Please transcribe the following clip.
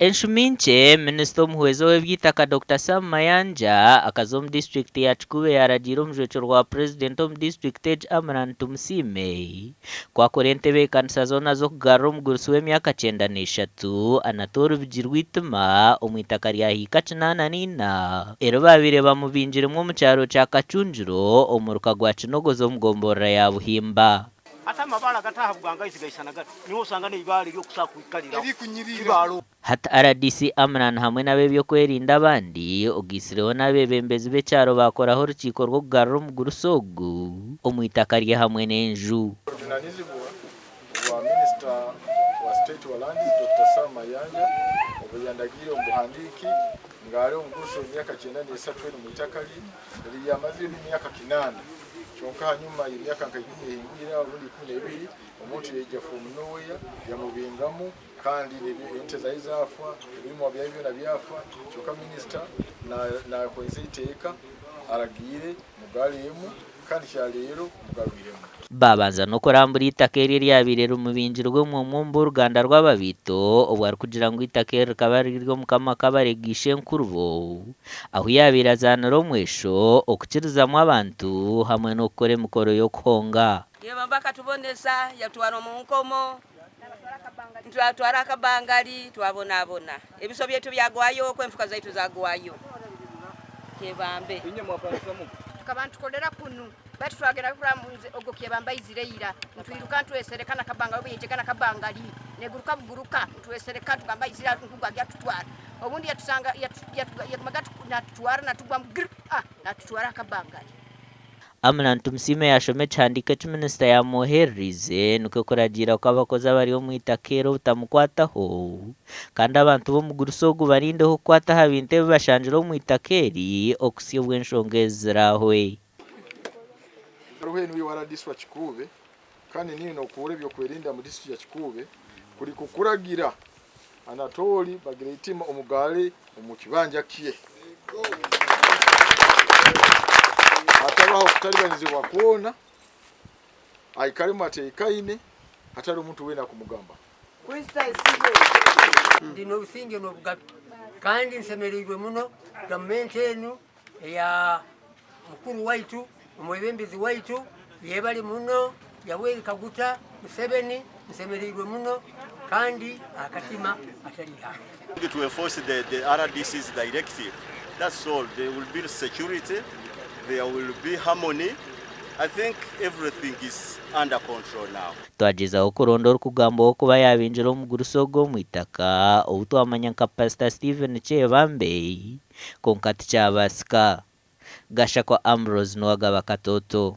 Enshumi nkye, Minisita omuhwezi ow'eby'eitaka Dokita Sam Mayanja akaza omu disiturikiti ya Kikuube yaaragiira omujwekyerwa wa Purezidenti omu disiturikiti egi Amran Tumusiime ku akora entebeekanisa zoona z'okugarura omugurusi w'emyaka 93 Anatole Bigirwa-Eitima omu itaka rya hiika 84 eri baabaire bamubingiremu omu kyaro kya Kacungiro omuruka gwa Kinogoza omu gomborora ya Buhimba. Hati amabaare agataaha bugangaizi gaisana gati, niho osanga n'eibaare ery'okusa kwikariraho tibaaro. Hati rdc Amran hamwe n'ab'ebyokwerinda abandi ogaitsireho n'abeebembezi b'ekyaro baakoraho orukiiko rw'okugarura omugurusi ogu omu itaka rye hamwe n'enju. Obujunanizibwa obwa Minisita wa State wa Lands, Dokita Sam Mayanja obuyandagiire omu buhandiiki ngu ari omugurusi omu myaka 93 eri omu itaka rye eri yamaziremu emyaka kinaana kyonka ahanyuma y'emyaka nka ikumi ehingwire aho rundi 12 omuntu yaija from nowhere yamubingamu kandi ente zaye zafa, ebirimwa byaye byona byafa kyonka minisita nakozesa eiteeka aragiire mugaruremu kandi kyareero mugarwiremu. Baabanza n'okurambura eitaka eri eryabaire rimubingirwe omwe omwe omu b'oruganda rw'Ababiito obwo arikugira ngu eitaka eri rikaba riri ery'Omukama Kabarega Ishenkurubo ahu yaabaire azaanira omwesho okukirizamu abantu hamwe n'okukora emikoro y'okuhonga. Yebamba akatubonesa yatutwara omu nkomo, twatwara akabangali twabonabona, ebiso byaitu byagwayo okwo enfuka zaitu zagwayo. Kyebambe. Tukaba nitukorera kunu baitu twagenda kurora ogwo Kyebambe aizire ira nitwiruka nitwesereka nakabanga obu yaijega nakabangali neguruka buguruka nitwesereka nitugamba aizire ngu agya atutwara obundi yatusanga yagumaga natutwara natugwamu gir ah natutwara akabangali. Amran Tumusiime yaashoma ekihandiiko eki minisita yaamwoherereize nikwo kuragiira ku abakozi abari omu itaka eri obutamukwataho kandi abantu b'omugurusi ogu barindeho kukwata aha bintu ebi bashangire omu itaka eri okuhitsya obu enshonga ezi ziraahwe. Hariho enu wa RDC wa Kikuube kandi niyo nokuura ebyokwerinda mu district ya Kikuube kuri kukuragira Anatoli Bagireitima omugare omu kibanja kye hatabaho kutaribanyizibwa kwona aikaremu ateekaine hatari omuntu weena kumugamba. Ndi n'obusinge n'obugabe kandi nshemereirwe muno gavumenti enu eya mukuru waitu omwebembezi waitu yebale muno Yoweri Kaguta Museveni nshemereirwe muno kandi akatima atari ihanga. To enforce the RDC's directive. That's all. There will be security, there will be harmony. I think everything is under control now. Twagyezaho kuronda orikugambwaho kuba yaabingire omugurusi ogu omu itaka ou twamanya nka Pasita Stephen Kyebambe kwonka tikyabaasika. Gashakwa Ambrose niwe agaba Katoto.